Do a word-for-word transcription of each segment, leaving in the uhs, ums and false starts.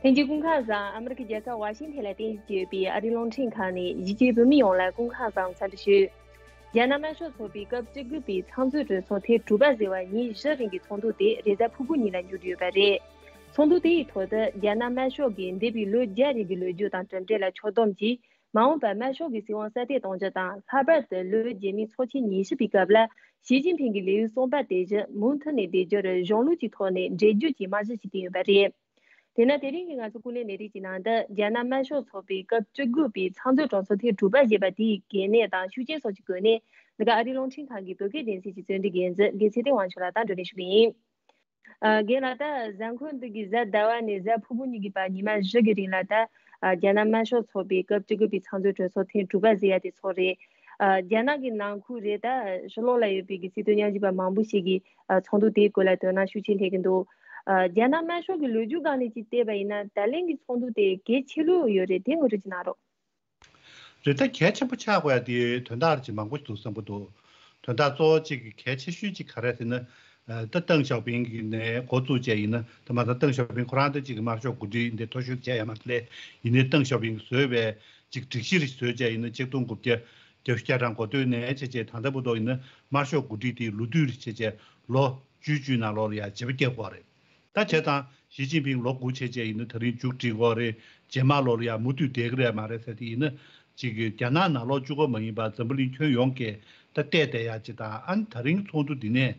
ལྷན་རྒྱས་སྐུ་ཁམས་བཟང་། ཨ་མི་རི་ཀའི་རྒྱལ་ས་ཝ་ཤིང་ཐན་ལ་རྟེན་གཞི་བྱས་ཡོད་པའི་ཨ་རིའི་རླུང་འཕྲིན་ཁང་ནས་གཞིས་བྱེས་བོད་མི་ཡོངས་ལ་སྐུ་ཁམས་བཟང་འཚམས་འདྲི་ཞུ། རྒྱ་ནག་དམར་ཤོག་ཚོགས་པའི་སྐབས་བཅུ་དགུ་པའི་ཚང་འཛོམས་གྲོས་ཚོགས་ཐེངས་དྲུག་པ་ཟེར་བ་ཉིན་བཞི་རིང་གི་ཚོགས་འདུ་དེ་རེས་གཟའ་ཕུར་བུ་ཉིན་ལ་མཇུག་བསྒྲིལ་ཡོད་པ་རེད། ཚོགས་འདུ་དེའི་ཐོག་ཏུ་རྒྱ་ནག་དམར་ཤོག་གིས་འདས་པའི་ལོ་བརྒྱད་རིང་གི་ལོ་རྒྱུས་དང་གྲུབ་འབྲས་ལ་ཕྱོགས་བསྡོམས་ཀྱིས། མ་འོངས་པར་དམར་ཤོག་གི་སྲིད་དབང་གསར་གཏོད་གཏོང་རྒྱུ་དང་། ལྷག་པར་དུ་ལོ་རྗེས་མའི་ཚོགས་ཆེན་ཉི་ཤུ་པའི་སྐབས་ལ་ཞི་ཅིན་ཕིང་གི་ལེའུ་གསུམ་པ་དེ་བཞིན་མུ་མཐུད་ནས་བསྡད་རྒྱུར་གཞུང་ལུགས་ཀྱི་ཐོག་ནས་འགྲེལ་བརྗོད་ཀྱི་རྨང་གཞི་ཞིག་བཏིང་ཡོད་པ་རེད། དེས་ན་དེ་རིང་གི་ང་ཚོ་ཀུན་གླེང་ལས་རིམ་གྱི་ནང་དུ་རྒྱ་ནག་དམར་ཤོག་ཚོགས་པའི་སྐབས་བཅུ་དགུ་པའི་ཚང་འཛོམས་གྲོས་ཚོགས་ཐེངས་དྲུག་པ་ཞེས་པ་དེའི་གལ་གནད་དང་ཤུགས་རྐྱེན་སོགས་ཀྱི་སྐོར་ནས། འདི་ག་ཨ་རིའི་རླུང་འཕྲིན་ཁང་གི་བོད་སྐད་སྡེ་ཚན་གྱི་རྩོམ་སྒྲིག་འགན་འཛིན་དགེ་ཚེ་བརྟན་དབང་ཕྱུག་ལགས་དང་བགྲོ་གླེང་ཞུ་གི་ཡིན། ཨ། རྒན་ལགས། ད་གཟའ་འཁོར་འདི་གི་གཟའ་ཟླ་བ་ནས་གཟའ་ཕུར་བུ་གཉིས་ཀྱི་བར་ཉི་མ་བཞི་གི་རིང་ལ། ད་ཨ་རྒྱ་ནག་དམར་ཤོག་ཚོགས་པའི་སྐབས་བཅུ་དགུ་པའི་ཚང་འཛོམས་གྲོས་ཚོགས་ཐེངས་དྲུག་པ་ཟེར་ཡ་དེ་ཚོགས་རེད། ཨ། རྒྱ་ནག་གི་ནང་ཁུལ་རེད། ད་ཕྱི་ལོགས་ལ་ཡོད་པའི་གི་སྲིད་དོན་ཉམས་ཞིབ་པ་མང་པོ་ཞིག་གིས་ཨ་ཚོགས་འདུ་དེའི་སྐོར་ལ་དོ་སྣང་ཤུགས་ཆེ་སླེབས་ཀྱི་འདུག་ཨ། རྒྱ་ནག་དམར་ཤོག་གི་ལོ་རྒྱུས་སྒང་ནས་ཅིག་བལྟས་པ་ཡིན་ན། ད་ལན་གྱི་ཚོགས་འདུ་དེ་གལ་ཆེ་ལོས་ཡོད་རེད། དེ་ངོ་སྤྲོད་ཅིག་གནང་རོགས། རེད། ད་གལ་ཆེན་པོ་ཆགས་དགོས་ཡ་དེ་དོན་དག་ཅིག་མང་པོ་འདུག་བསམ་གྱི་འདུག་དོན་དག་གཙོ་བོ་གཅིག་གི་གལ་ཆེ་ཤོས་གཅིག་ག་རེ་ཟེར་ན། ཨ། ད་ཏེང་ཞའོ་ཕིང་གི་ནས་འགོ་བཙུགས་བྱས་ཡིན་ན། ད་མ་ད་ཏེང་ཞའོ་ཕིང་ཁོ་རང་ད་གཅིག་གི་དམར་ཤོག་འགོ་ཁྲིད་འདི་མཐོ་ཤོས་བྱས་ཡ་མ་རེད། ཡིན་ནའི་ཏེང་ཞའོ་ཕིང་གིས་བཟོས་པའི་གཅིག་སྒྲིག་གཞི་རེ་བཟོས་བྱས་ཡིན་ན། ཆིག་སྟོང་དགུ་བརྒྱ་བརྒྱད་ཅུ་གྱ་གྲངས་འགོ་སྟོད་ནས་བྱས་བྱས་ད་ལྟ་བར་དུ་ཡིན་ན། དམར་ཤོག་འགོ་ཁྲིད་དེ་ལོ་དུས་རེ་བྱས་བྱས་ལོ་བཅུ་བཅུའི་ནང་ལོགས་ལ་ཡ་བྱེད་པ་བསྐྱལ་དགོས་རེད། ད་བྱས་ཙང་ཞི་ཅིན་ཕིང་ལོ་དགུ་བྱས་བྱས་ཡིན་ན། དེ་རིང་མཇུག་སྒྲིལ་དགོས་རེད། རྗེས་མ་ལོ་ལ་ཡ་མུ་མཐུད་བསྡད་ཀྱི་རེད་མ་རེད་ཟེར་དེ་ཡིན་ན། གཅིག་གི་རྒྱ་ནག་ནང་ལོགས་གཅིག་པོ་མ་ཡིན་པར་འཛམ་བུ་གླིང་ཁྱོན་ཡོངས་ཀྱིས་ད་བལྟས་བསྡད་ཡ་ཅིག་དང་། ཨ་ནི་ད་རིང་ཚོགས་འདུ་འདི་ནས་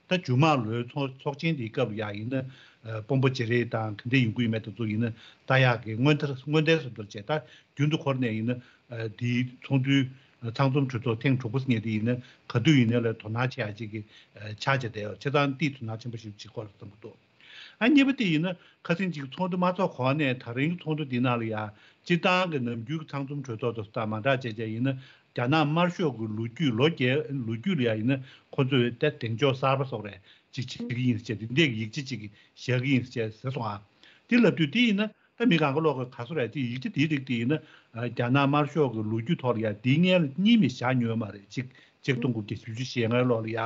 ད་མཇུག་མ་ལོའི་ཚོགས་ཚོགས་ཆེན་དེའི་སྐབས་ལ་ཡ་ཡིན་ན། ཨ། དཔོན་པོ་བརྗེ་རེས་དང་ག་འདྲ་ཡོང་གི་ཡོད་མེད་དེ་ཚོ་ཡིན་ན། ད་ཡག་གི་སྔོན་ཐར་སྔོན་གཏན་སོ་བསྡུར་བྱས། ད་རྒྱུན་དུ་འཁོར་ནས་ཡིན་ན། ཨ། དེའི་ཚོགས་འདུའི་ཚང་འཛོམས་གྲོས་ཚོགས་ཐེངས་དྲུག་པ་ཟེར་མཁན་དེ་ཡིན་ན་ག་དུས་ཡིན་ནའི་ལ་དོ་སྣང་བྱེད་ཡ་ཅིག་གི་ཆགས་བྱས་བསྡད་ཡོད། བྱས་ཙང་འདིས་དོ་སྣང་ཆེན་པོ་ཞིག་བྱེད་དགོས་ལ་བསམ་གྱི་འདུག་ཨ། གཉིས་པ་དེ་ཡིན་ན། ཁ་སང་གཅིག་ཚོགས་འདུ་མ་ཚོགས་གོང་ནས་ད་རིང་ཚོགས་འདུ་འདི་ནང་ལ་ཡ་སྤྱིར་བཏང་གི་ནམ་རྒྱུན་གྱི་ཚང་འཛོམས་གྲོས་ཚོགས་དང་མ་འདྲ་བྱས་བྱས་ཡིན་ན། རྒྱ་ནག་དམར་ཤོག་གི་ལོ་རྒྱུས་ལོ་རྒྱས་ལོ་རྒྱུས་ལ་ཡ་ཡིན་ན། ཁོ་ཚོས་ད་གདེང་འཇོག་གསར་པ་སོགས་རེ་ཅིག་བྱེད་ཀྱི་ཡིན་ཟེར། དེ་འདྲའི་ཡིག་ཆ་ཅིག་བཞག་གི་ཡིན་ཟེར་ཟེར་སོང་ཨ། དེ་ལབ་དུས་དེ་ཡིན་ན། ད་མི་གང་ག་ལོག་གི་ག་ཚོད་རེད། དེ་ཡིག་ཆ་དེའི་རིགས་དེ་ཡིན་ན། ཨ། རྒྱ་ནག་དམར་ཤོག་གི་ལོ་རྒྱུས་ཐོག་ལ་ཡ་དེའི་སྔོན་ལ་གཉིས་མི་བཞག་མྱོང་མ་རེད། གཅིག་ཆིག་སྟོང་དགུ་བརྒྱ་བཞི་བཅུ་ཞེ་ལྔའི་ལོ་ལ་ཡ་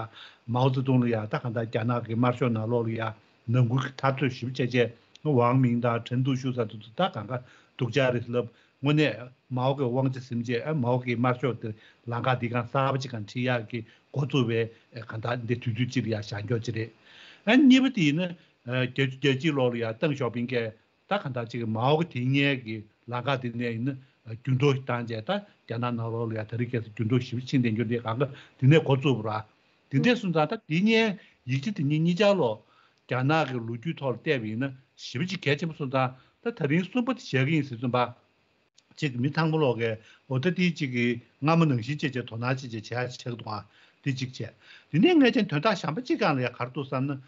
མའོ་ཙེ་ཏུང་ལ་ཡ། ད་གང་ལྟར་རྒྱ་ནག་གི་དམར་ཤོག་ནང་ལོགས་ལ་ཡ་ནང་ཁུལ་གྱི་འཐབ་རྩོད་ཞེ་པོ་བྱས་བྱས། ཝང་མིང་དང་ཁྲེན་ཏུའུ་ཞུ་ཟེར་དེ་ཚོ་ད་གང་ག་སྡུག་ཅག་རེད་ལབ། དངོས་གནས་མའོ་གི་དབང་ཆ་ཟིན་བྱས། ཨ། མའོ་གི་དམར་ཤོག་དེ་ལམ་ཁ་འདི་གང་གསར་པ་ཅིག་གང་ཁྲིད་ཡག་གི་འགོ་བཙུགས་པའི། ཨ། གང་ལྟར་འདི་དུས་ཚོད་ཅིག་ལ་ཡ་བཞག་རྒྱུ་ཅིག་རེད། ཨ། གཉིས་པ་དེ་ཡིན་ན། ཨ། བརྒྱད་ཅུ་གྱ་གཅིག་ལོ་ལ་ཡ་ཏེང་ཞའོ་ཕིང་གིས་ད་གང་ལྟར་ཅིག་མའོ་གི་དེ་སྔའི་གི་ལམ་ཁ་དེ་ནས་ཡིན་ན་འགྱུར་ལྡོག་བཏང་བྱས། ད་རྒྱ་ནག་ནང་ལོགས་ལ་ཡ་ད་རེས་ཁ་སང་འགྱུར་ལྡོག་ཞེ་པོ་ཕྱིན་བསྡད་རྒྱུ་དེ་གང་ག་དེ་ནས་འགོ་བཙུགས་པ་རེད། དེ་འདྲས་སོང་ཙང་ད་དེ་སྔའི་ཡིག་ཆ་དེ་གཉིས་གཉིས་ཆར་ལོ་རྒྱ་ནག་གི་ལོ་རྒྱུས་ཐོག་ལ་བལྟས་པ་ཡིན་ན་ཞེ་པོ་ཅིག་གལ་ཆེན་པོ་སོང་ཙང་། ད་ད་རིང་གསུམ་པ་དེ་བཞག་གི་ཡིན་ཟེར་དུས་ཙམ་པ། ཅིག་མི་ཚང་མ་ལོག་གིས་འོ་ད་དེ་གཅིག་གི་སྔ་མ་ནང་བཞིན་བྱས་བྱས་དོ་སྣང་བྱས་བྱས་བྱེད་ཡ་ཆགས་འདུག་ཨ། དེ་གཅིག་བྱས། དེ་ནས་ངས་ཀྱང་དོན་དག་གཞན་པ་གཅིག་སྒང་ལ་ཡ་ག་རེ་འདུག་བསམ་ན།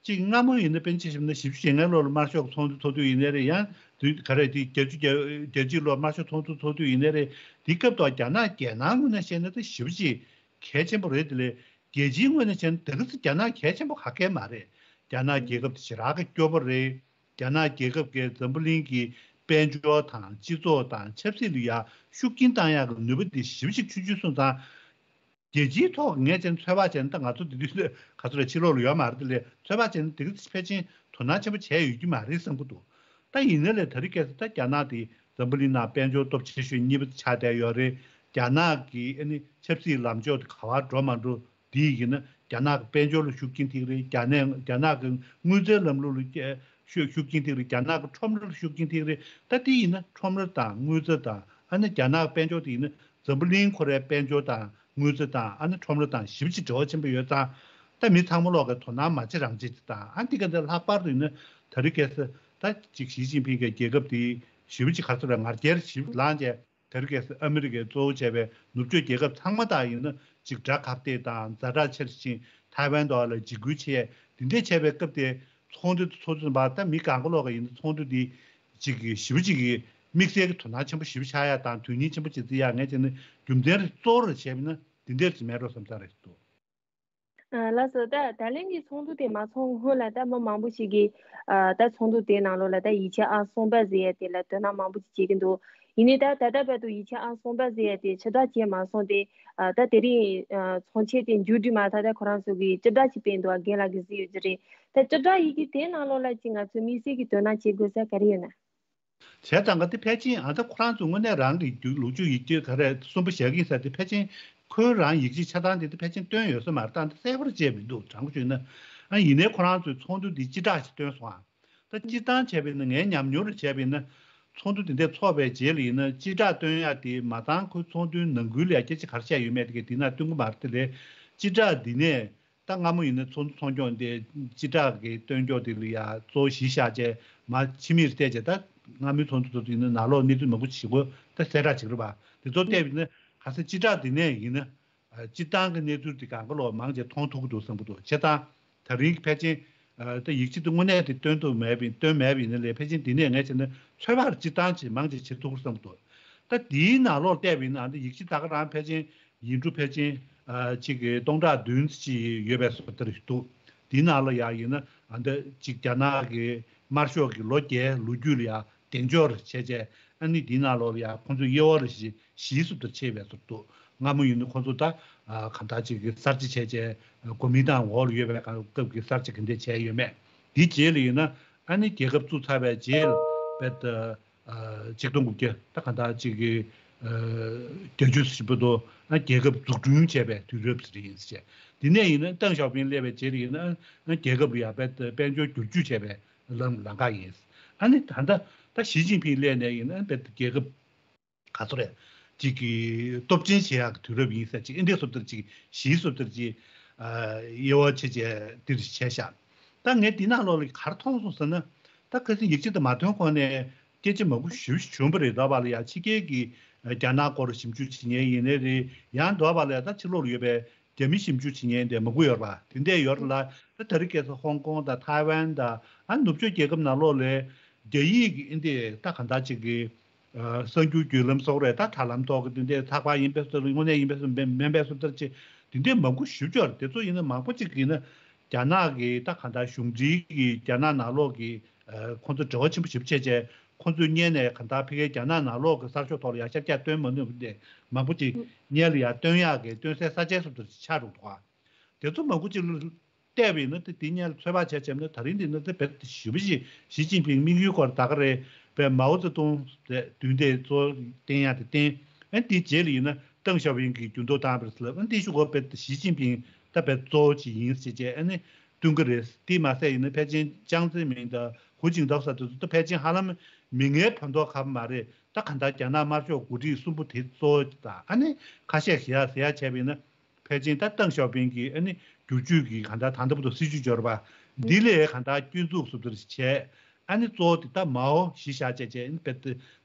གཅིག་སྔ་མོ་ཡིན་ན་དཔེར་ན་ཆ་བཞག་ན་བཞི་བཅུ་ཞེ་ལྔའི་ལོ་ལ་དམར་ཤོག་གི་ཚོགས་འདུ་ཚོགས་དུས་ཡིན་ནའི་རེད། ཡང་དུས་ག་རེ་དེ་བརྒྱད་ཅུ་གྱ་བརྒྱད་ཅུའི་ལོ་དམར་ཤོག་ཚོགས་འདུ་ཚོགས་དུས་ཡིན་ནའི་རེད། དེ་སྐབས་ཐོག་རྒྱ་ནག་རྒྱལ་ནང་ངོས་ནས་བཤད་ན་ད་ཞེ་པོ་ཅིག་གལ་ཆེན་པོ་རེད། དེ་ལས་རྒྱལ་སྤྱིའི་ངོས་ནས་བཤད་ན་ད་ག་ཚོད་རྒྱ་ནག་གལ་ཆེན་པོ་ག་གེ་མ་རེད། རྒྱ་ནག་རྒྱལ་ཁབ་དེ་ཞེ་དྲག་གི་སྐྱོ་པོ་རེད། རྒྱ་ནག་རྒྱལ་ཁབ་ཀྱིས་འཛམ་བུ་གླིང་གི་དཔལ་འབྱོར་དང་སྤྱི་ཚོགས་དང་ཆབ་སྲིད་ལ་ཡ་ཤུགས་རྐྱེན་བཏང་ཡག་གི་ནུས་པ་དེ་ཞེ་པོ་ཅིག་ཆུང་ཆུང་སོང་ཙང་། རྒྱལ་སྤྱིའི་ཐོག་ངས་བྱས་ན་ཚོད་དཔག་བྱས་ན། ད་ང་ཚོ་དེ་དུས་ག་ཚོད་རེད། ཕྱི་ལོགས་ལ་ཡོད་མ་རེད། དེ་ལས་ཚོད་དཔག་བྱས་ན་དེ་ག་ཕལ་ཆེར་དོ་སྣང་ཆེན་པོ་བྱས་ཡོད་ཀྱི་མ་རེད་བསམ་གྱི་འདུག་ད་ཡིན་ནའི་ལས་ད་རེས་ཁ་སང་ད་རྒྱ་ནག་དེ་འཛམ་བུ་གླིང་ནང་དཔལ་འབྱོར་སྟོབས་ཆེ་ཤོས་གཉིས་པ་ཆགས་བསྡད་ཡོད་རེད། རྒྱ་ནག་གི་ཨ་ནི་ཆབ་སྲིད་ལམ་ཕྱོགས་དེ་ག་པར་འགྲོ་མ་འགྲོ། དེ་ཡིན་ན་རྒྱ་ནག་གི་དཔལ་འབྱོར་ལ་ཤུགས་རྐྱེན་ཐེབས་རེད། རྒྱ་ནག་རྒྱ་ནག་གི་དངུལ་རྩའི་ལམ་ལུགས་ལ་ཤུགས་ཤུགས་རྐྱེན་ཐེབས་རེད། རྒྱ་ནག་གི་ཁྲོམ་ར་ལ་ཤུགས་རྐྱེན་ཐེབས་རེད། ད་དེ་ཡིན་ན་ཁྲོམ་ར་དང་དངུལ་རྩ་དང་། ཨ་ནི་རྒྱ་ནག་གི་དཔལ་འབྱོར་དེ་ཡིན་ན་འཛམ་བུ་གླིང་ཁོ་རའི་དཔལ་འབྱོར་དང་དངུལ་རྩ་དང་། ཨ་ནི་ཁྲོམ་ར་དང་ཞེ་པོ་ཅིག་འབྲེལ་བ་ཆེན་པོ་ཡོད་ཙང་། ད་མི་ཚང་མ་ལོག་གིས་དོ་སྣང་མ་བྱེད་རང་བྱེད་ཅིག་དང་། ཨ་འདི་ག་འདི་ལྷག་པར་དུ་ཡིན་ན་ད་རེས་ཁ་སང་ད་ཅིག་ཞི་ཅིན་ཕིང་གི་རྒྱལ་ཁབ་དེ་ཞེ་པོ་ཅིག་ག་ཚོད་རེད། ང་རྒྱལ་ཞེ་པོ་ལངས་བྱས། དེ་རིང་ཁ་སང་ཨ་མི་རི་ཀས་གཙོ་བོ་བྱས་པའི་ནུབ་ཕྱོགས་རྒྱལ་ཁབ་ཚང་མ་དང་ཡིན་ན་ཅིག་དགྲ་ཁ་གཏད་དང་། ཛ་དྲག་ཆེར་ཕྱིན། ཐའེ་ཝན་དུ་ལ་འཇིགས་སྐུལ་བྱས། དེ་འདྲས་བྱས་པའི་སྐབས་དེ་ཚོགས་འདུ་ཚོགས་དུས་ཙམ་པ། ད་མི་གང་ག་ལོག་གིས་ཡིན་ན་ཚོགས་འདུ་འདི་ཅིག་གི་ཞེ་པོ་ཅིག་གི་དམིགས་བསལ་གྱི་དོ་སྣང་ཆེན་པོ་ཞེ་པོ་ཆགས་ཡ་དང་དོན་སྙིང་ཆེན་པོ་ཅིག་བརྩི་ཡ། ངས་བྱས་ན་རྒྱུ་མཚན་རེ་གཙོ་བོ་རེ་བྱས་པ་ཡིན་ན་འདི་འདྲས་ཅིག་མེད་འགྲོ་བསམ་ས་རེད་འདུག་ཨ། ལགས་སོ། ད་ད་ལན་གྱི་ཚོགས་འདུ་དེ་མ་ཚོགས་སྔོན་ལ་ད་མི་མང་པོ་ཞིག་གིས་ཨ་ད་ཚོགས་འདུ་དེའི་ནང་ལོགས་ལ་ད་ཡིག་ཆ་ཨང་གསུམ་པ་ཟེར་ཡ་དེ་ལ་དོ་སྣང་མང་པོ་ཞིག་བྱེད་ཀྱི་འདུག་ཡིན་ནའི་ད་ད་ལྟ་བར་དུ་ཡིག་ཆ་ཨང་གསུམ་པ་ཟེར་ཡ་དེ་ཕྱིར་བསྒྲགས་བྱས་མ་སོང་སྟེ། ཨ་ད་དེ་རིང་ཨ་ཚོགས་ཆེན་དེ་མཇུག་སྒྲིལ་མ་ཐག་ད་ཁོ་རང་ཚོ་གིས་སྤྱི་བསྒྲགས་ཅིག་སྤེལ་འདུག་ཨ། རྒན་ལགས་ཀྱིས་གཟིགས་ཡོད་ཀྱི་རེད། ད་སྤྱི་བསྒྲགས་ཡི་གེ་དེའི་ནང་ལོགས་ལ་ཅིག་ང་ཚོས་དམིགས་བསལ་གྱི་དོ་སྣང་བྱེད་དགོས་ས་ག་རེ་ཡོད་ན། བྱས་ཙང་ག་དེ་ཕལ་ཆེར་ཨ་ད་ཁོ་རང་ཚོ་དངོས་གནས་རང་གི་རྒྱུད་ལོ་རྒྱུས་ཡིག་ཆ་ག་རེ་གསུམ་པོ་བཞག་གིན་ཟེར་དེ་ཕལ་ཆེར་ཁོའི་རང་ཡིག་ཆ་ཆ་ཚང་དེ་དེ་ཕལ་ཆེར་བཏོན་ཡོད་ས་མ་རེད། ད་འདི་གསལ་པོར་བརྗོད་མི་འདུག་དྲང་པོ་བརྗོད་ན། ཨ་ཡིན་ནའི་ཁོ་རང་ཚོའི་ཚོགས་འདུ་འདི་སྤྱི་བསྒྲགས་ཤིག་བཏོན་སོང་ཨ། ད་སྤྱིར་བཏང་བྱས་པ་ཡིན་ན་ངའི་ཉམས་མྱོང་རུ་བྱས་པ་ཡིན་ན། ཚོགས་འདུ་དེ་འདྲས་ཚོགས་པའི་རྗེས་ལ་ཡིན་ན་སྤྱི་བསྒྲགས་བཏོན་ཡག་དེ་མ་ཚང་ཁོའི་ཚོགས་འདུའི་ནང་ཁུལ་ལ་ཡང་སྐད་ཆ་ག་རེ་བཤད་ཡོད་མེད་དེ་གའི་དེ་ན་སྟོན་གི་མ་རེད་དེ་ལས། སྤྱི་བསྒྲགས་འདི་ནས་ད་སྔ་མོ་ཡིན་ན་ཚོགས་འདུ་ཚོགས་སྐྱོང་དེ་སྤྱི་བསྒྲགས་ཀྱི་སྟོན་སྐྱོང་དེ་ལ་ཡང་གཙོ་བོ་གཞི་བཞག་བྱས་མ་ཕྱི་མིར་བལྟས་བྱས་ད་སྔ་མོའི་ཚོགས་འདུ་ཚོགས་དུས་ཡིན་ན་ནང་ལོགས་གནས་ཚུལ་མང་པོ་ཞིག་གོ་ད་གསལ་བསྒྲགས་བྱེད་ཀྱི་རེད་པ། དེ་ཚོ་བལྟས་པ་ཡིན་ན་ག་ས་སྤྱི་བསྒྲགས་འདི་ནས་ཡིན་ན། སྤྱིར་བཏང་གི་གནས་ཚུལ་དེ་གང་ག་ལོག་མང་ཆེ་མཐོང་ཐུབ་ཀྱི་འདུག་བསམ་གྱི་འདུག་བྱས་ཙང་། ད་རིང་ཕལ་ཆེར་ད་ཡིག་ཆ་དེ་དངོས་གནས་དེ་སྟོན་ཐུབ་མེད་པའི་སྟོན་མེད་པ་ཡིན་ན་ལས་ཕལ་ཆེར་འདི་ནས་ངས་བྱས་ན་ཚོད་དཔག་སྤྱིར་བཏང་ཆེ་མང་ཆེ་བྱེད་ཐུབ་ཀྱི་བསམ་གྱི་འདུག་ད་དེའི་ནང་ལོགས་བལྟས་པ་ཡིན་ན་ད་ཡིག་ཆ་ད་ག་རང་ཕལ་ཆེར་ཡིག་འབྲུ་ཕལ་ཆེར་ཅིག་གི་སྟོང་ཕྲག་བདུན་ཅིག་ཡོད་པའི་བཟོ་ལྟར་འདུག་དེའི་ནང་ལ་ཡང་ཡིན་ན་ད་ཅིག་རྒྱ་ནག་གི་དམར་ཤོག་གི་ལོ་བརྒྱའི་ལོ་རྒྱུས་ལ་ཡང་གདེང་འཇོག་བྱས་བྱས། ཨ་ནི་འདིའི་ནང་ལོགས་ལ་ཡང་ཁོང་ཚོས་དབྱེ་བ་ཞིག་ཞིའི་སུབ་ལྟར་ཕྱེ་བའི་བཟོ་འདུག་སྔ་མོ་ཡིན་ན་ཁོང་ཚོ་ད་གང་ལྟར་ཅིག་གི་གསར་བརྗེ་བྱས་བྱས་གོ་མིན་ཏང་འོག་ལ་ཡོད་པའི་སྐབས་ཀྱི་གསར་བརྗེ་ག་འདྲས་བྱས་ཡོད་མེད། དེའི་རྗེས་ལ་ཡིན་ན་ཨ་ནི་རྒྱལ་ཁབ་བཙུགས་ཚར་བའི་རྗེས་ལ་བེད་ཆིག་སྟོང་དགུ་བརྒྱ་ད་གང་ལྟར་ཅིག་གི་བརྒྱད་ཅུ་ཞིག་བར་དུ་ཨ་རྒྱལ་ཁབ་འཛུགས་སྐྲུན་བྱས་པའི་དུས་རབས་ཞིག་ཡིན་ཟེར། དེ་ནས་ཡིན་ན་ཏེང་ཞའོ་ཕིང་སླེབས་པའི་རྗེས་ལ་ཡིན་ན་ཨ་རྒྱལ་ཁབ་ལ་ཡང་བེད་དཔལ་འབྱོར་བསྒྱུར་བཅོས་བྱས་པའི་ལམ་ལམ་ཁ་ཡིན། ཨ་ནི་ད་ལྟ་ད་ཞི་ཅིན་ཕིང་སླེབས་ནས་ཡིན་ན་བེད་རྒྱལ་ཁབ་ག་ཚོད་རེད། ཅིག་གི་སྟོབས་ཆེན་བྱེད་ཡག་གི་དུས་རབས་ཡིན་ས་ཅིག་ཨེ་འདྲས་སོབ་ལྟར་ཅིག་ཞིའི་སོབ་ལྟར་ཅིག་དབྱེ་བ་ཕྱེ་བྱས་འདིར་བྱས་ཤག་ད་ངས་འདི་ནང་ལོགས་ལ་ག་རེ་མཐོང་སོང་ཟེར་ན། ད་ཁ་སང་ཡིག་ཆ་དེ་མ་ཐོན་གོང་ནས་སྐད་ཆ་མང་པོ་ཞེ་པོ་ཞིག་བྱུང་བ་རེད། འདྲ་བ་ལ་ཡང་ཕྱི་རྒྱལ་གྱི་རྒྱ་ནག་སྐོར་ཞིབ་འཇུག་བྱེད་མཁན་ཡིན་ནའི་རེད། ཡང་འདྲ་བ་ལ་ཡང་ད་ཕྱི་ལོགས་ལ་ཡོད་པའི་རྒྱ་མི་ཞིབ་འཇུག་བྱེད་མཁན་དེ་མང་པོ་ཡོད་རེད་པ། དེ་འདྲས་ཡོད་རེད་ལ། ད་ད་རེས་ཁ་སང་ཧོང་ཀོང་དང་ཐའེ་ཝན་དང་ཨ་ནུབ་ཕྱོགས་རྒྱལ་ཁབ་ནང་ལོགས་ལ་རྒྱ་ཡིག་གི་ཨིན་དེ་ད་གང་ལྟར་ཅིག་གི་གསར་འགྱུར་བརྒྱུད་ལམ་སོགས་རེད། ད་དྲ་ལམ་ཐོག་གི་དེ་འདྲས་ཚགས་པར་ཡིན་པས་སོ་དངོས་གནས་ཡིན་པས་སོ་མིན་པས་སོ་ལྟར་ཅིག་དེ་འདྲས་མང་པོ་ཞིབ་འཇུག་དེ་ཚོ་ཡིན་ན་མང་པོ་ཅིག་ཡིན་ན་རྒྱ་ནག་གི་ད་གང་ལྟར་གཞུང་འབྲེལ་གྱི་རྒྱ་ནག་ནང་ལོགས་ཀྱི་ཁོང་ཚོ་འབྲེལ་བ་ཆེན་པོ་ཞིབ་བྱས་བྱས་ཁོང་ཚོས་སྔོན་ནས་གང་ལྟར་ཕ་གིའི་རྒྱ་ནག་ནང་ལོགས་ཀྱི་གསར་ཤོག་ཐོག་ལ་ཡང་ཤར་རྒྱག་སྟོན་མ་ནུས་པ་འདི་མང་པོ་ཅིག་སྔོན་ལ་ཡང་སྟོན་ཡག་གི་སྟོན་སའི་ས་ཆའི་སོ་ཐོག་ཆགས་འགྲོ་འདུག་ག་དེ་ཚོ་མང་པོ་ཅིག་ལ་བལྟས་པ་ཡིན་ན་དེ་དེ་སྔོན་ལ་ཚོད་དཔག་བྱས་བྱས་ན་ད་རིང་འདི་ན་དེ་བེད་ཞེ་པོ་ཅིག་ཞི་ཅིན་ཕིང་དམིགས་ཡུལ་སྐོར་ད་ག་རེ་བས་མའོ་ཙེ་ཏུང་དེ་མདུན་དེ་གཙོ་བོ་བསྟན་ཡག་དེ་བསྟན། ཨ་ནི་དེའི་རྗེས་ལ་ཡིན་ན་ཏེང་ཞའོ་ཕིང་གིས་འགྱུར་ལྡོག་བཏང་བ་རེད་ཟེར་ལབ། ཨ་ནི་དེའི་གཞུག་གུ་བེད་ཞི་ཅིན་ཕིང་ད་བེད་གཙོ་བོ་ཅིག་ཡིན་ཟེར་བྱས་ཨ་ནི་སྟོན་གི་རེད། དེ་མ་ཟད་ཡིན་ན་ཕལ་ཆེར་ཅང་ཙེ་མིན་དང་ཧུའུ་ཅིན་ཏའོ་ཟེར་དེ་ཚོ་ད་ཕལ་ཆེར་ཧ་ལམ་མིང་ངའི་ཕན་ཐོགས་ཁ་པོ་མ་རེད། ད་ག་འདྲ་རྒྱ་ནག་དམར་ཤོག་འགོ་ཁྲིད་གསུམ་པོ་དེ་གཙོ་བོ་དང་ཨ་ནི་ཁ་ཤས་ཞེ་ཡག་ཟེར་ཡག་བྱས་པ་ཡིན་ན། ཕལ་ཆེར་ད་ཏེང་ཞའོ་ཕིང་གིས་ཨ་ནི་བསྒྱུར་བཅོས་ཀྱི་གང་ལྟར་ད་ལྟ་བར་དུ་སྲིད་བྱུས་འབྱོར་བ་འདི་ལས་གང་ལྟར་སྐྱོན་འཛུགས་སུ་བསྡུར་བྱས། ཨ་ནི་གཙོ་བོ་དེ་ད་མའོ་གཞི་བཞག་བྱས་བྱས་ཨ་ནི་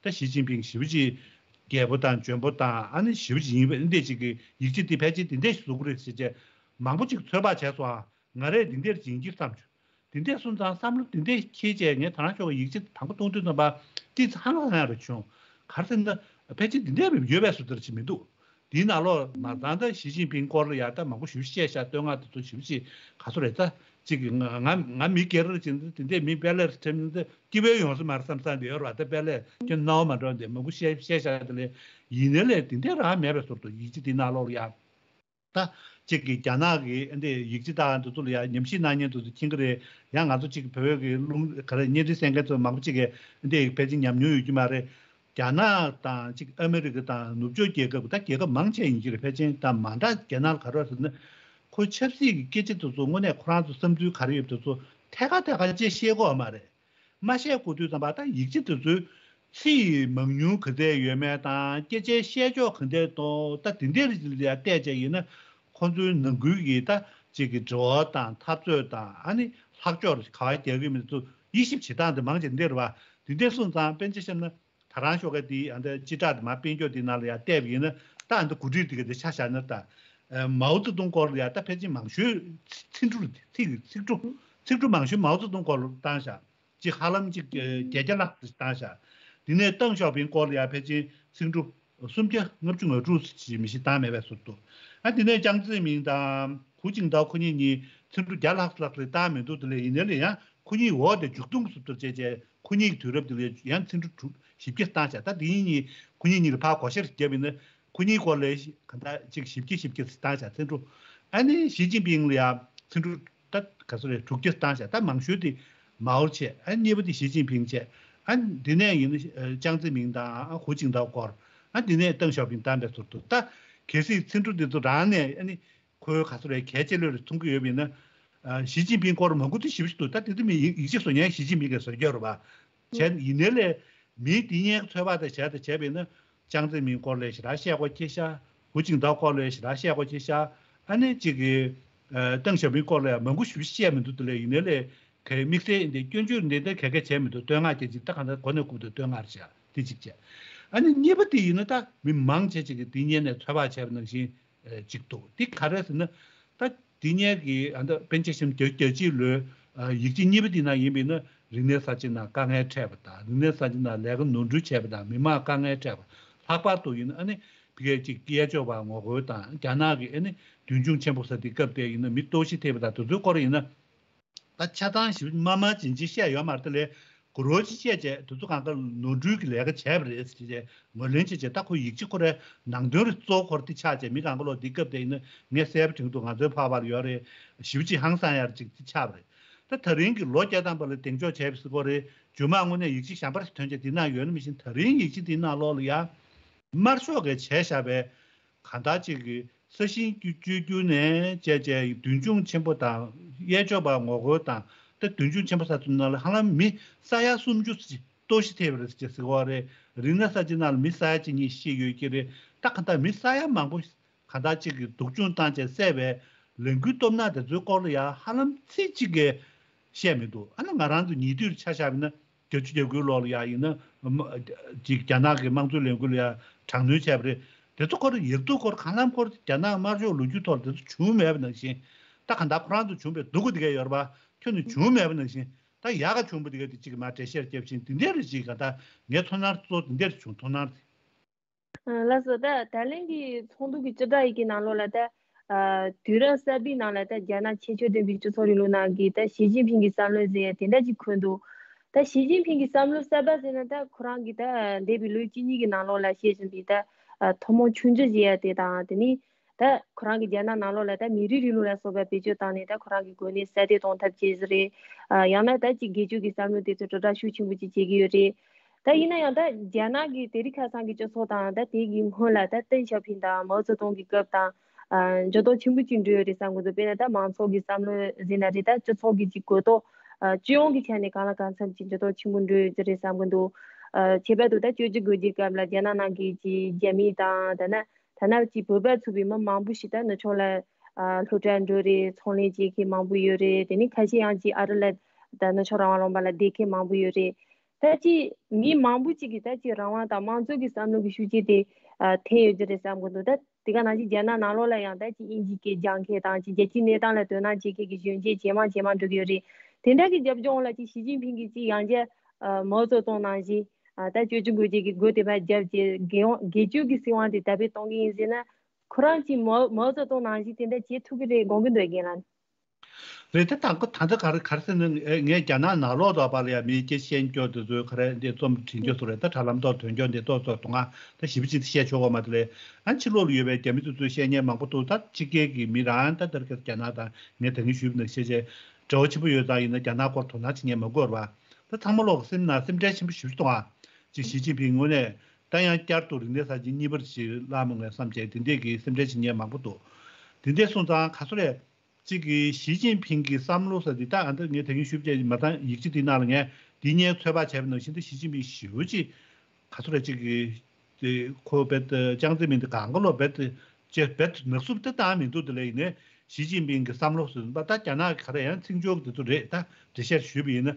ད་ཞི་ཅིན་ཕིང་ཞེ་པོ་ཅིག་རྒྱལ་པོ་དང་འཇོན་པོ་དང་ཨ་ནི་ཞེ་པོ་ཅིག་ཡིན་པ་འདི་འདྲས་ཅིག་གི་ཡིག་ཆ་འདི་ཕལ་ཆེར་འདི་འདྲས་ཞིག་བཟོ་གི་རེད་ཟེར་བྱས་མང་པོ་ཅིག་ཚོད་དཔག་བྱས་སོང་ཨ། ང་རས་འདི་འདྲས་ཡིན་གྱི་བསམ་བྱུང་། དེ་འདྲས་སོང་ཙང་བསམ་བློ་དེ་འདྲས་འཁྱེར་བྱས་ངས་ད་རང་ཤོག་གི་ཡིག་ཆ་དང་པོ་མཐོང་དུས་ཙམ་པ་ཏི་ཙི་ཧང་སང་ཡག་རེ་བྱུང་། ག་རེ་ཟེར་ན་ཕལ་ཆེར་འདི་འདྲས་ཡོད་པའི་བཟོ་ལྟར་ཅིག་མི་འདུག་དེའི་ནང་ལོགས་མ་ཚང་ད་ཞི་ཅིན་ཕིང་སྐོར་ལ་ཡག་ད་མང་པོ་ཞིག་བཤད་ཤག་བསྟོད་བསྔགས་དེ་ཚོ་ཞིབ་ཞིབ་ག་ཚོད་རེད་ད་ཅིག་ང་ང་ང་མི་སྒེར་རེ་ཅིག་འདི་འདྲས་མི་དཔེ་ལས་ཁྲིམས་འདི་སྐྱིད་པོ་ཡོང་ས་མ་རེད་བསམ་བསམ་དེ་ཡོད་རེད་བ། ད་དཔེ་ལས་ཁྱོད་སྣང་བ་མ་འགྲོ་འདི་མང་པོ་བཤད་བཤད་ཤག་དེ་ལས་ཡིན་ནའི་ལས་དེ་འདྲས་རང་མེད་པའི་བཟོ་འདུག་ཡིག་ཆ་དེའི་ནང་ལོགས་ལ་ཡག་ད་གཅིག་གིས་རྒྱ་ནག་གི་འདི་ཡིག་ཆ་དང་འདི་ཚོ་ལ་ཡང་ཉམས་ཞིབ་གནང་མཁན་དེ་ཚོ་མཁྱེན་གྱི་རེད། ཡང་ང་ཚོ་གཅིག་བོད་ཀྱི་རླུང་ག་རེ་བརྙན་འཕྲིན་གསན་མཁན་ཚོ་མང་པོ་གཅིག་གིས་འདི་ཕལ་ཆེར་ཉམས་མྱོང་ཡོད་ཀྱི་མ་རེད། རྒྱ་ནག་དང་གཅིག་ཨ་མི་རི་ཀ་དང་ནུབ་ཕྱོགས་རྒྱལ་ཁབ་ད་རྒྱལ་ཁབ་མང་ཆེ་ཡིན་གྱི་རེད། ཕལ་ཆེར་ད་མ་འདྲ་རྒྱ་ནག་ལ་ག་རེ་ཟེར་ན་ཁོ་ཆབ་སྲིད་ཀྱི་སྐད་ཆ་དེ་ཚོ་དངོས་གནས་ཁོ་རང་ཚོ་བསམ་ཚུལ་ག་རེ་ཡོད་པ་དེ་ཚོ་ཐད་ཀར་ཐད་ཀར་ཅེས་བཤད་ཀྱི་ཡོད་མ་རེད། མ་བཤད་གོ་དུས་ཙམ་པ་ད་ཡིག་ཆ་དེ་ཚོའི་ཚིག་མང་ཉུང་ག་ཚད་ཡོད་མེད་དང་སྐད་ཆའི་བཤད་ཕྱོགས་ག་འདྲས་གཏོང་ད་དེ་འདྲས་ལ་བལྟས་བྱས་ཡིན་ན་ཁོང་ཚོའི་ནང་ཁུལ་གྱི་ད་ཅིག་གི་འབྲེལ་བ་དང་འཐབ་རྩོད་དང་ཨ་ནི་ལྷག་ཕྱོགས་ག་བ་རྒྱག་གི་མི་ཚོ་དབྱེ་ཞིབ་བྱེད་སྟངས་དེ་མང་ཆེ་འདི་རེད་བ། དེ་འདྲས་སོང་ཙང་དཔེར་ན་ཆ་བཞག་ན་ད་རང་ཤོག་ཁག་དེའི་ཨ་འདྲ་སྤྱི་བསྒྲགས་དེ་མ་དཔལ་འབྱོར་དེ་ནང་ལ་ཡང་བལྟས་པ་ཡིན་ན་ད་ཨ་འདྲ་འགོ་ཁྲིད་དེ་ག་དེ་ཆ་བཞག་ན་ད་མའོ་ཙེ་ཏུང་སྐོར་ལ་ཡང་ད་ཕལ་ཆེར་མང་ཤོས་ཚིག་འབྲུ་ཚིག་ཚིག་འབྲུ་ཚིག་འབྲུ་མང་ཤོས་མའོ་ཙེ་ཏུང་སྐོར་ལ་བཏང་བཞག་ཅིག་ཧ་ལམ་ཅིག་བརྒྱད་བརྒྱ་ལྷག་ཙམ་བཏང་བཞག་དེ་ནས་ཏེང་ཞའོ་ཕིང་སྐོར་ལ་ཡང་ཕལ་ཆེར་ཚིག་འབྲུ་སུམ་བརྒྱ་ལྔ་བཅུ་ང་དྲུག་ཅིག་མི་ཤེས་བཏང་མེད་པའི་ཟུར་དུ། ཨ་དེ་ནས་ཅང་ཙེ་མིན་དང་ཧུའུ་ཅིན་ཏའོ་ཁོ་གཉིས་གཉིས་ཚིག་འབྲུ་བརྒྱ་ལྷག་ལྷག་རེ་བཏང་མི་འདུག་དེ་ལས་ཡིན་ནའི་ལས་ཡང་ཁོ་གཉིས་འོག་དེ་མཇུག་སྡོམ་ཟུར་དུ་བྱས་བྱས་ཁོ་གཉིས་ཀྱི་དུས་རབས་དེ་ལས་ཡང་ཚིག་འབྲུ་དྲུག་བཞི་བརྒྱ་བཏང་བཞག་ད་དེ་གཉིས་གཉིས་ཁོ་གཉིས་གཉིས་ལ་ཕར་བགོ་བཤའ་རེ་བརྒྱབ་ཡིན་ན། ཁོ་གཉིས་སྐོར་ལ་གང་ལྟར་ཅིག་བཞི་བརྒྱ་བཞི་བརྒྱ་བཏང་བཞག་ཚིག་འབྲུ། ཨ་ནི་ཞི་ཅིན་ཕིང་ལ་ཡང་ཚིག་འབྲུ་ད་ག་ཚོད་རེད་དྲུག་བརྒྱ་བཏང་བཞག་ད་མང་ཤོས་དེ་མའོ་བྱས། ཨ་གཉིས་པ་དེ་ཞི་ཅིན་ཕིང་བྱས། ཨ་འདི་ནས་ཡིན་ན་ཅང་ཙེ་མིང་དང་ཧུའུ་ཅིན་ཐའོ་སྐོར། ཨ་འདི་ནས་ཏེང་ཞའོ་ཕིང་བདམས་པའི་ཟུར་དུ་ད་གལ་སྲིད་ཚིག་འབྲུ་འདི་ཚོ་རང་ནས་ཨ་ནི་ཁོའི་ག་ཚོད་རེད་གལ་ཆེ་ལོས་རེ་མཐོང་གི་ཡོད་པ་ཡིན་ན། ཞི་ཅིན་ཕིང་སྐོར་མང་པོ་དེ་ཞིབ་ཞིབ་ཏུ་ད་དེ་དུ་མི་ཡིག་ཆ་བཟོ་མཁན་ཞི་ཅིན་ཕིང་གིས་བཟོ་རྒྱུ་རེད་པ། བྱས་ཡིན་ནའི་ལས་མིའི་འདི་སྙན་ཚོད་དཔག་དང་བྱས་དང་བྱས་པ་ཡིན་ན་ཅང་ཙེ་མིང་སྐོར་ལས་ཞེ་དྲག་བཤད་དགོས་ཀྱི་ཤག་ཧུའུ་ཅིན་ཐའོ་སྐོར་ལས་ཞེ་དྲག་བཤད་དགོས་ཀྱི་ཤག་ཨ་ནི་གཅིག་གི་ཏེང་ཞའོ་ཕིང་སྐོར་ལས་མང་པོ་ཞིབ་བཤད་མི་འདུག་དེ་ལས་ཡིན་ནའི་ལས་གལ་དམིགས་བསལ་འདི་སྐྱོན་བརྗོད་འདི་འདྲ་གལ་གལ་བྱས་མི་འདུག་བསྟོད་བསྔགས་ཀྱི་ཅིག་ད་གང་ལྟར་གོ་ནས་ཀུན་ཏུ་བསྟོད་བསྔགས་བྱས་དེ་གཅིག་བྱས། ཨ་ནི་གཉིས་པ་དེ་ཡིན་ན་ད་མི་མང་ཆེ་ཅིག་གིས་འདི་སྙན་ནས་ཚོད་དཔག་བྱས་པ་ནང་བཞིན། ཅིག་འདུག་འདི་ག་རེ་ཟེར་ན། ད་འདི་སྙན་གྱི་ཨ་ད་པཎ་ཆེན་བཅུ་གཅིག་ལོའི་ཡིག་ཆ་གཉིས་པ་འདི་ནང་ཡིན་པས་ན་རིག་གནས་གསར་བརྗེ་ནང་དཀའ་ངལ་འཕྲད་པ་དང་རིག་གནས་གསར་བརྗེ་ནང་ལས་ཀ་ནོར་འཁྲུལ་བྱས་པ་དང་མི་མང་དཀའ་ངལ་འཕྲད་པ། ལྷག་པར་དུ་ཡིན་ན་ཨ་ནི་ཕ་གིའི་ཅིག་གཡས་ཕྱོགས་པ་ངོ་རྒོལ་དང་རྒྱ་ནག་གི་ཨ་ནི་མདུན་ལྗོངས་ཆེན་པོ་ཟེར་དེ་སྐབས་དེ་ཡིན་ན་མི་ལྟོགས་ཤི་ཐེབས་པ་དང་དེ་ཚོའི་སྐོར་ཡིན་ན། ད་ཆ་ཚང་ཞིབ་མ་མ་ཇི་འཇི་བཤད་ཡོད་མ་རེད་དེ་ལས་གུ་རོ་ཅིག་བཤད་བྱས་དེ་ཚོ་གང་ག་ནོར་འཁྲུལ་གྱི་ལས་ཀ་བྱས་པ་རེད་ཟེར་བྱས་ངོས་ལེན་བྱས་བྱས་ད་ཁོ་ཡིག་ཆ་ཁོ་རའི་ནང་དོན་རེ་གཙོ་བོ་ཁོ་ར་དེ་ཆགས་བྱས་མི་གང་ག་ལོག་འདི་སྐབས་དེ་ཡིན་ན་ངས་གསལ་པོ་དྲན་འདུག་ང་ཚོའི་ཕ་བར་ཡོད་རེད་ཞིབ་ཅིག་ཧང་སང་ཡར་ཅིག་དེ་ཆགས་པ་རེད། ད་ད་རིང་གི་ལོ་བརྒྱ་ཐམ་པ་ལ་གདེང་འཇོག་བྱས་པ་ཟེར་གོ་རེད་རྗེས་མ་དངོས་གནས་ཡིག་ཆ་གཞན་པ་རེ་ཐོན་བྱས་དེ་ནང་ཡོད་ན་མི་ཤེས་ད་རིང་ཡིག་ཆ་དེ་ནང་ལོག་ལ་ཡ། དམར་ཤོག་གིས་བྱས་བཞག་པའི་གང་ལྟར་ཅིག་གི་ས་ཞིང་བཅོས་བསྒྱུར་ནས་བྱས་བྱས་མདུན་ལྗོངས་ཆེན་པོ་དང་གཡས་ཕྱོགས་པ་ངོ་རྒོལ་དང་ད་མདུན་ལྗོངས་ཆེན་པོ་ས་ཚོ་ནང་ལ་ཧ་ལམ་མི་ས་ཡ་སུམ་ཅུ་ལྟོགས་ཤི་ཐེབས་པ་རེད་ཅེས་ཟེར་བ་རེད། རིག་གནས་གསར་བརྗེ་ནང་ལ་མི་ས་ཡ་གཅིག་གཉིས་ཤི་ཡོད་ཀྱི་རེད། ད་གང་ལྟར་མི་ས་ཡ་མང་པོ་གང་ལྟར་ཅིག་གི་སྡུག་སྦྱོང་བཏང་བྱས་བསད་པའི་ལས་འགུལ་སྟོབས་ན་དེ་ཚོའི་སྐོར་ལ་ཡང་ཧ་ལམ་ཚིག་གཅིག་གིས་བཤད་མི་འདུག་ཨ་ནི་ང་རང་ཚོ་ཉེ་དུས་ཆ་བཞག་པ་ཡིན་ན། བརྒྱད་ཅུ་གྱ་དགུའི་ལོ་ལ་ཡང་ཡིན་ན། ཅིག་རྒྱ་ནག་གི་དམངས་གཙོའི་ལས་འགུལ་ལ་ཡང་དྲག་གནོན་བྱས་པ་རེད། དེ་ཚོ་སྐོར་ཡག་སྡུག་སྐོར་གང་ལམ་སྐོར་རྒྱ་ནག་དམར་ཤོག་ལོ་རྒྱུས་ཐོག་ལ་དེ་ཚོ་བྱུང་མེད་པ་ནང་བཞིན། ད་ག་འདྲ་ཁོ་རང་ཚོ་བྱུང་པའི་སྡུག་གུ་དེ་གས་ཡོད་རེད་པ། ཁྱོན་ནས་བྱུང་མེད་པ་ནང་བཞིན། ད་ཡག་ག་བྱུང་པ་དེ་གས་དེ་གཅིག་གི་མར་འགྲེལ་བཤད་རྒྱབ་བཞིན་དེ་འདྲ་རེད་ཅིག་ག་ད་ངའི་ཚོར་སྣང་གཙོ་དེ་འདྲ་རེད་བྱུང་ཚོར་སྣང་རེད། ལགས་སོ། ད་ད་ལན་གྱི་ཚོགས་འདུ་གི་བཅུ་ཕྲག་ཡི་གེ་ནང་ལོགས་ལ་ད་དུས་རབས་གསར་པའི་ནང་ལ་ད་རྒྱ་ནག་ཁྱད་ཆོས་ལྡན་པའི་སྤྱི་ཚོགས་རིང་ལུགས་ནང་གི་ད་ཞི་ཅིན་ཕིང་གི་བསམ་བློ་ཟེར་ཡ་དེ་འདྲ་ཅིག་འཁོད་འདུག་ད་ཞི་ཅིན་ཕིང་གི་བསམ་བློ་གསར་པ་ཟེར་ན་ད་ཁོ་རང་གི་ད་འདས་པའི་ལོ་བཅུ་གཉིས་ཀྱི་ནང་ལོགས་ལ་བཤད་བཞིན་པའི་ད་ཐུན་མོང་ཆུང་འགྲིག་ཟེར་ཡ་དེ་དང་དེ་ནི་ད་ཁོ་རང་གི་རྒྱ་ནག་ནང་ལོགས་ལ་ད་མི་རིགས་རིང་ལུགས་ལ་སོགས་པ་བེད་སྤྱོད་བཏང་ནས་ད་ཁོ་རང་གི་གོ་གནས་གསལ་སྟོན་གཏོང་ཐབས་བྱེད་ཟེར་རེད། ཡང་ན་ད་ཅིག་སྒེར་གཅོད་ཀྱི་བསམ་བློ་དེ་ཚོ་དྲིལ་བསྒྲགས་ཤུགས་ཆེན་པོ་ཅིག་བྱེད་ཀྱི་ཡོད་རེད། ད་ཡིན་ན་ཡང་ད་རྒྱ་ནག་གི་དེ་རིང་ཁ་སང་གི་སྤྱི་ཚོགས་དང་ད་དེ་གི་སྔོན་ལ་ད་ཏེང་ཞའོ་ཕིང་དང་མའོ་ཙེ་ཏུང་གི་སྐབས་དང་འགྱུར་ལྡོག་ཆེན་པོ་ཅིག་འགྲོ་ཡོད་རེད་བསམ་གི་འདུག་དཔེར་ན་ད་མང་ཚོགས་ཀྱི་བསམ་བློ་ཟེར་ན་རེད། ད་སྤྱི་ཚོགས་ཀྱི་ཅིག་གོ་རྟོགས་སྤྱི་ཡོངས་ཀྱི་ཆ་ནས་གང་ལ་གང་འཚམ་ཅིག་འགྱུར་ལྡོག་ཆེན་པོ་འགྲོ་ཡོད་རེད་བསམ་གི་འདུག་ཁྱད་པར་དུ་ད་བཅོ་བརྒྱད་དགུ་བརྒྱའི་སྐབས་ལ་རྒྱ་ནག་ནང་གི་ཅིག་རྒྱ་མི་དང་ད་ན་ཐ་ན་ཅིག་བོད་པ་ཚུད་པའི་མི་མང་པོ་ཞིག་ད་ནུབ་ཕྱོགས་ལ་སློབ་གྲྭ་འགྲོ་རེད། ཚོང་ལས་བྱེད་མཁན་མང་པོ་ཡོད་རེད། དེ་ནས་ཁ་ཤས་ཡང་ཅིག་ཨ་རི་ལ་ད་ནུབ་ཕྱོགས་རང་དབང་ལུང་པ་ལ་བསྡད་མཁན་མང་པོ་ཡོད་རེད། ད་ཅི་མི་མང་པོ་ཅིག་གིས་ད་ཅི་རང་དབང་དང་དམངས་གཙོ་གི་བསམ་བློ་གི་ཤུགས་རྐྱེན་དེ་ཨ་འཐེན་ཡོད་ཀྱི་རེད་བསམ་གི་འདུག་ད་དེ་ག་ནང་བཞིན་རྒྱ་ནག་ནང་ལོགས་ལ་ཡང་ད་ཅི་དབྱིན་ཇིའི་སྐད་སྦྱང་མཁན་དང་ཅི་རྒྱལ་སྤྱིའི་གནས་སྟངས་ལ་དོ་སྣང་བྱེད་མཁན་གྱི་གཞོན་སྐྱེས་ཇེ་མང་ཇེ་མང་འགྲོ་གི་ཡོད་རེད། དེ་འདྲ་གི་རྒྱབ་ལྗོངས་ལ་ཅི་ཞི་ཅིན་ཕིང་གིས་ཅི་ཡང་བསྐྱར་ཨ་མའོ་ཙེ་ཏུང་ནང་བཞིན་ཨ་ད་བཅོས་བསྒྱུར་དགོས་ཀྱི་གི་སྒོ་དེ་ཕར་བརྒྱབ་རྗེས་རྒྱལ་ཡོངས་སྒེར་གཅོད་ཀྱི་སྲིད་དབང་དེ་དར་སྤེལ་གཏོང་གི་ཡིན་ཟེར་ན། ཁོ་རང་ཅི་མའོ་མའོ་ཙེ་ཏུང་ནང་བཞིན་དེ་འདྲ་བྱེད་ཐུབ་ཀྱི་རེད་དགོངས་ཀྱི་འདུག་རྒན་ལགས། རེད་དེ་དང་པོ་ད་ལྟ་ག་རེ་ག་རེ་ཟེར་ན་ངས་རྒྱ་ནག་ནང་ལོགས་དང་བར་ལ་ཡང་མི་སྐད་ཤེས་མཁན་དེ་ཚོས་ག་རེ་འདི་རྩོམ་འབྲི་རྒྱུ་སོགས་རེད། ད་དྲ་ལམ་ཐོག་ཐོན་རྒྱུ་འདི་ཏོག་ཙམ་དུ་ང་ད་ཞིབ་ཕྱིས་བཤད་ཆོག་གོ་མ་དེ་ལས་ཨ་ཕྱི་ལོགས་ལ་ཡོད་པའི་རྒྱ་མི་དེ་ཚོས་བཤད་མཁན་མང་པོ་འདུག་ད་ཕྱི་རྒྱལ་གྱི་མི་རང་ད་ལྟར་རྒྱ་ནག་དང་ངས་ད་གིན་ཞུས་པ་ནང་བཞིན་བྱས་འབྲེལ་བ་ཆེན་པོ་ཡོད་ཙང་ཡིན་ན་རྒྱ་ནག་སྐོར་དོ་སྣང་བྱེད་མཁན་མང་པོ་ཡོད་རེད་པ། ད་ཚང་མ་ལོག་སེམས་ནང་སེམས་ཁྲལ་ཆེན་པོ་ཞེ་པོ་ཅིག་གཏོང་ཨ། ཅིག་ཞི་ཅིན་ཕིང་ངོས་ནས་ད་ཡང་བསྐྱར་དུ་རིག་གནས་གསར་བརྗེ་གཉིས་པར་ཞིག་བསླངས་མོ་ངས་བསམ་བྱས་དེ་འདྲས་ཀྱི་སེམས་ཁྲལ་བྱེད་མཁན་མང་པོ་འདུག་དེ་འདྲས་སོང་ཙང་ག་ཚོད་རེད། གཅིག་གིས་ཞི་ཅིན་ཕིང་གི་བསམ་བློ་ཟེར་དེ་ད་ཨ་ད་ངས་ད་གིན་ཞུས་པ་བྱས་མ་ཐང་ཡིག་ཆ་དེ་ནང་ལ་ངས་འདི་སྔོན་ཚོད་དཔག་བྱས་པ་ནང་བཞིན་དུ་ཞི་ཅིན་ཕིང་ཞེ་པོ་ཅིག་ག་ཚོད་རེད། གཅིག་གིས་དེ་ཁོ་རྦད་དེ་ཅང་ཙེ་མིན་དེ་གང་ག་ལོ་རྦད་དེ་ཅེས་རྦད་དེ་ནག་བསུབ་དེ་བཏང་མི་འདུག་དེ་ལས་ཡིན་ནའི་ཞི་ཅིན་ཕིང་གི་བསམ་བློ་ཟེར་བ་ད་རྒྱ་ནག་གི་ག་རེ་ཡང་ཚིག་སྦྱོར་དེ་ཚོ་རེད། ད་འགྲེལ་བཤད་ཞུས་པ་ཡིན་ན།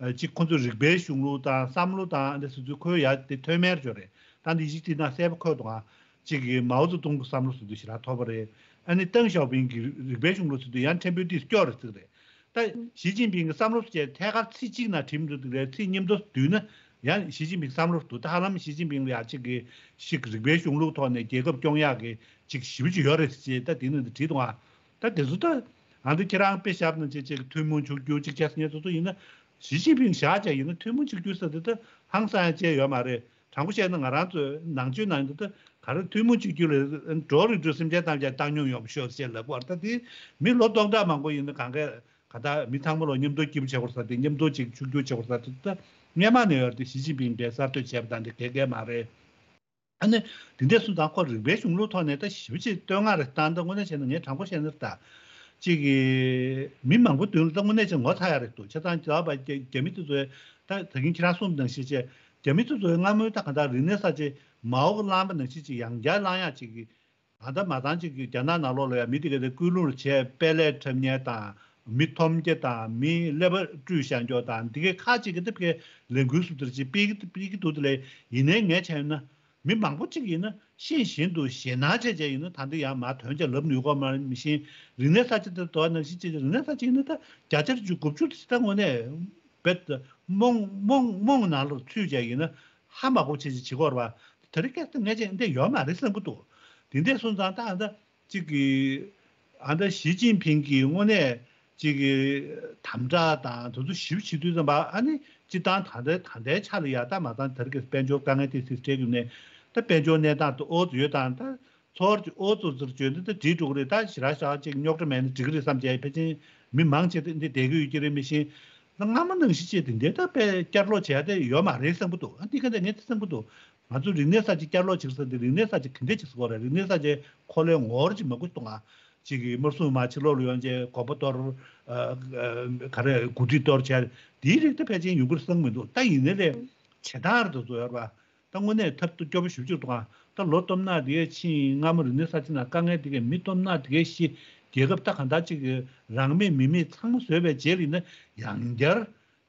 ཨ་གཅིག་ཁོ་ཚོའི་རིག་པའི་གཞུང་ལུགས་དང་བསམ་བློ་དང་འདི་སོ་སོའི་ཁོའི་ཡ་དེ་མཐོ་དམན་ཅོ་རེད། ད་འདི་གཅིག་དེ་ན་གསལ་པོ་འཁོད་འདུག་ཨ། གཅིག་གིས་མའོ་ཙེ་ཏུང་གི་བསམ་བློ་ཟེར་དུས་ཞེ་དྲག་མཐོ་པོ་རེད། ཨ་ནི་ཏེང་ཞའོ་ཕིང་གི་རིག་པའི་གཞུང་ལུགས་ཟེར་དུས་ཡང་ཕྲན་བུ་དེ་སྐྱོ་རེ་ཟིག་རེད། ད་ཞི་ཅིན་ཕིང་གི་བསམ་བློ་བཅས་ཐད་ཀར་ཚིག་གཅིག་ན་བྲིས་མི་འདུག་དེ་ལས་ཚིག་མཉམ་དུ་བསྡུས་ན་ཡང་ཞི་ཅིན་ཕིང་བསམ་བློ་འདུག་ད་ཧ་ལམ་ཞི་ཅིན་ཕིང་ལ་ཡ་གཅིག་གིས་ཤིག་རིག་པའི་གཞུང་ལུགས་ཐོག་ནས་རྒྱལ་ཁབ་སྐྱོང་ཡག་གི་གཅིག་ཞེ་པོ་ཅིག་ཡོད་རེད་ཅེས་ད་དེ་ནི་བྲིས་འདུག་ཨ། ད་དེ་ཚོ་ད་ཨ་འདི་ཁྱེད་རང་དཔེ་བཞག་ན་ཅིག་ཅིག་ཐུན་མོང་ཕྱུག་འགྱུར་ཅིག་བྱས་ངས་སོ་སོ་ཡིན་ན་ཞི་ཅིན་ཕིང་བཞག་བྱས་ཡིན་ན་ཐུན་མོང་ཕྱུག་འགྱུར་ཟེར་དེ་ད་ཧང་སང་ཡང་བྱས་ཡོད་མ་རེད། དྲང་པོ་བཤད་ན་ང་རང་ཚོའི་ནང་ཆོས་ནང་དུ་ད་ག་རེ་ཐུན་མོང་གཅིག་གྱུར་ལ་འགྲོ་རིགས་དྲུག་སེམས་ཅན་ཐམས་ཅད་བཏང་སྙོམས་ཡོང་ཤོག་ཅེས་ལབ་པར་ད་དེ་མི་ལོ་སྟོང་ཕྲག་མང་པོ་ཡིན་ན་གང་ག་ག་ད་མི་ཚང་མ་ལོ་མཉམ་དུ་སྐྱིད་པོ་བྱེད་དགོས་ས་དེ་མཉམ་དུ་གཅིག་ཕྱུག་འགྱུར་བྱེད་དགོས་ས་དེ་ད་ སྔས་མ་ནས་ཡོད་དེ་ཞི་ཅིན་ཕིང་གིས་གསར་གཏོད་བྱས་པ་དང་དེ་གས་གས་མ་རེད། ཨ་ནི་དེ་འདྲ་སོང་ཙང་ཁོ་རིག་པའི་གཞུང་ལུགས་ཐོག་ནས་ད་ཞིབ་ཅིག་བསྟོད་བསྔགས་རེ་བཏང་། ད་དངོས་གནས་བྱས་ན་ངས་དྲང་པོ་བཤད་ན་ད་ཅིག་གི་མི་མང་པོ་མདུན་ལ་ད་དངོས་གནས་བྱས་ངོ་ཚ་ཡ་རེད་འདུག་བྱས་ཙང་ད་བ་རྒྱ་རྒྱ་མི་དེ་ཚོས་ད་ད་གིན་ཁྱེད་རང་གསུངས་ནང་བཞིན་བྱས་རྒྱ་མི་དེ་ཚོས་སྔ་མོའི་ད་ག་ད་རིག་གནས་གསར་བརྗེ་མའོ་གི་བླངས་པ་ནང་བཞིན་ཅིག་ཡང་བསྐྱར་བླངས་ཡ་ཅིག་གི་ད་ལྟ་མ་ཚང་གཅིག་གིས་རྒྱ་ནག་ནང་ལོགས་ལ་ཡང་མི་དེ་ག་དེ་སྐུལ་སློང་བྱས། དཔལ་ལས་འཁྲབ་མཁན་དང་མི་འཐོམ་རྒྱ་དང་མི་ཀླད་པ་བཀྲུས་བཞག་རྒྱུ་དང་འདི་གའི་ཁག་ཅིག་གི་ད་ཕའི་ལས་འགུལ་སུ་དེར་ཅིག་སྤེལ་གི་སྤེལ་གི་འདུག་དེ་ལས་ཡིན་ནའི་ངས་བྱས་ན་མི་མང་པོ་ཅིག་ཡིན་ན་ཤེས་བཞིན་དུ་ཞེད་སྣང་བྱས་བྱས་ཡིན་ན་ད་འདི་ཡང་མ་དོན་ཆ་ལབ་ནུས་གོ་མ་མི་ཤེས། རིག་གནས་གསར་བརྗེ་དེ་དོ་ནང་བཞིན་ཅིག་རིག་གནས་གསར་བརྗེ་ཡིན་ན་ད་བརྒྱ་ཆ་བཅུ་དགུ་བཅུ་དེ་ད་དངོས་གནས་བེད་རྨོངས་རྨོངས་རྨོངས་ནང་ལ་ཚུད་བྱས་ཡིན་ན་ཧ་མ་གོ་བྱས་ཅིག་བྱེད་དགོས་རེད་བ། དེ་རིང་ཁ་སང་ངས་ཅིག་འདི་ཡོད་མ་རེད་བསམ་གི་འདུག་དེ་འདྲས་སོང་ཙང་ད་ཨ་ད་གཅིག་གི་ཨ་ད་ཞི་ཅིན་ཕིང་གིས་དངོས་གནས་གཅིག་གི་དམ་དྲག་དང་དེ་ཚོ་ཞིབ་བྱེད་དུས་ཙམ་པ་ཨ་ནི་སྤྱི་བཏང་ད་ལྟའི་ད་ལྟའི་ཆ་ལ་ཡ་ད་མ་ཚང་དེ་རིང་གི་དཔལ་འབྱོར་དཀའ་ངལ་དེ་སེལ་སྤྲད་རྒྱུ་ནས་ད་དཔལ་འབྱོར་གནས་སྟངས་དེ་ཨོ་ཙི་ཡོད་དང་ད་ཚོར་གྱི་ཨོ་ཙི་ཙིར་བརྗོད་འདི་ད་བྲིས་འགྲོ་གི་རེད། ད་ཞེ་དྲག་ཞེ་དྲག་ཅིག་རྙོག་དྲ་མེད་ན་འགྲིག་གི་རེད་བསམ་བྱས་ཕལ་ཆེར་མི་མང་ཆེ་འདི་བསྡད་ཀྱི་ཡོད་ཀྱི་རེད། མི་ཤེས་ད་སྔ་མ་ནང་བཞིན་བྱས་དེ་འདྲའི་ད་དཔེ་བསྐྱར་ལོག་བྱས་ཏེ་ཡོད་མ་རེད་བསམ་གི་འདུག་ཨ་འདི་ག་འདྲ་ངས་དེ་བསམ་གི་འདུག་ང་ཚོ་རིག་གནས་གསར་བརྗེ་བསྐྱར་ལོག་བྱེད་ས་དེ་རིག་གནས་གསར་བརྗེ་ག་འདྲས་ཅིག་ཟེར་དགོས་རེད། རིག་གནས་གསར་བརྗེ་ཁོ་ལས་ངོ་བོ་ཅིག་མ་འགུལ་གཏོང་ང་ཅིག་གི་དམར་སྲུང་མ་ཕྱི་ལོགས་ལ་ཡོང་བྱས་དགོན་པ་གཏོར། ཨ་ཨ་ག་རེ་འགོ་ཁྲིད་གཏོར་བྱས་དེའི་རིགས་དེ་ཕལ་ཆེར་ཡོང་གི་རེད་བསམ་མི་འདུག་ད་ཡིན་ནའི་ལས་བྱེད་སྟངས་རེ་དེ་ཚོ་ཡོད་རེད་པ། ད་དངོས་གནས་ཐབས་སྐྱོ་པོ་ཞེ་པོ་ཅིག་འདུག་ཨ། ད་ལོ་སྟོང་ཕྲག་དེ་གས་ཕྱིན། སྔ་མོ་རིག་གནས་གསར་བརྗེ་ནང་དཀའ་ངལ་དེ་གས་མི་སྟོང་ཕྲག་དེ་གས་ཤི། རྒྱལ་ཁབ་ད་གང་ལྟར་ཅིག་གི་རང་མེད་མི་མེད་ཚང་མ་བཟོས་པའི་རྗེས་ལ་ཡིན་ན་ཡང་བསྐྱར་